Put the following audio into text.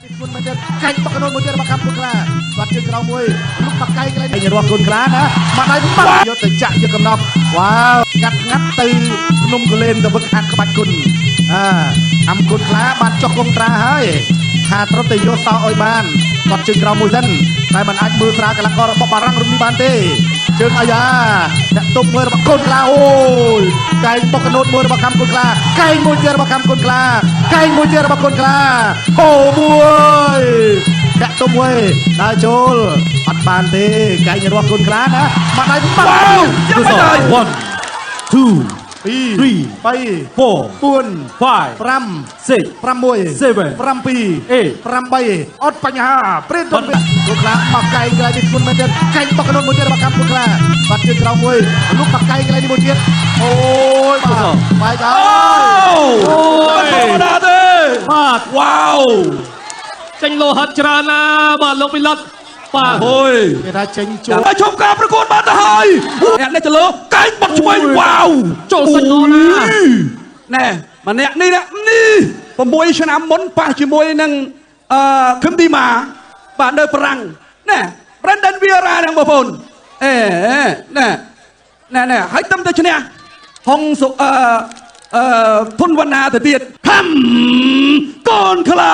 គុណមែនទេកែងបុកកណូនមួយទៀតរបស់កម្ពុជាក្លាបាត់ជើងក្រោមមួយលុកបកែងកន្លែងនេះរបស់គុណក្លាណាបាត់ហើយបាត់យកទៅចាក់យកកំណប់វ៉ាវកាត់ងាត់ទៅភ្នំកលែនទៅវឹកហាត់ក្បាច់គុណអាអំគុណក្លាបានចុះកុងត្រាហើយថាត្រូវទៅយកសោឲ្យបានបាត់ជើងក្រោមមួយសិនតែมันអាចមើលស្រាលកីឡាកររបស់បារាំងរុំនេះបានទេជើងអាយ៉ាអ្នកទុំមួយរបស់គុណក្លាអូយកែងបុកកណូតមួយរបស់កម្ពុជាក្លាកែងមួយទៀតរបស់កម្ពុជាក្លាកែងមួយទៀតរបស់គុណក្លាអូមួយដាក់ទុំមួយដើរចូលអត់បានទេកែងរបស់គុណក្លាណាបាត់ហើយបាត់ យ៉ាងម៉េចហើយ 1 2 2 3 3 4 4 5 5 6 6 7 7 8 8អត់បញ្ហាព្រានទុនគុណក្លាមកកែងកន្លែងនេះគុណមែនទេកែងបុកកណូនមួយទៀតរបស់កម្ពុជាក្លាបាត់ជើងក្រោមមួយលុកបកកែងកន្លែងនេះមួយទៀតអូយបាទបែកហើយ អូយធម្មតាទេ បាទ វ៉ាវ ចេញលោហិតច្រើនណាស់បាទលោកពីលុតបាទ អូយ គេថាចេញចូល ហើយឈប់ការប្រកួតបានទៅហើយអ្នកនេះទៅលើកែងបាត់ឆ្វេងវ៉ាវ ចូលសាច់ល្អណាស់ ណែម្នាក់នេះណានេះ6ឆ្នាំមុនប៉ះជាមួយនឹងអឺខឹមឌីម៉ាបាទនៅប្រាំងណែ Brandon Vera ហ្នឹងបងប្អូនអេណែណែណែហើយតំទៅឈ្នះហុងសុអឺអឺធុនវណ្ណាទៅទៀតខំកូនខ្លា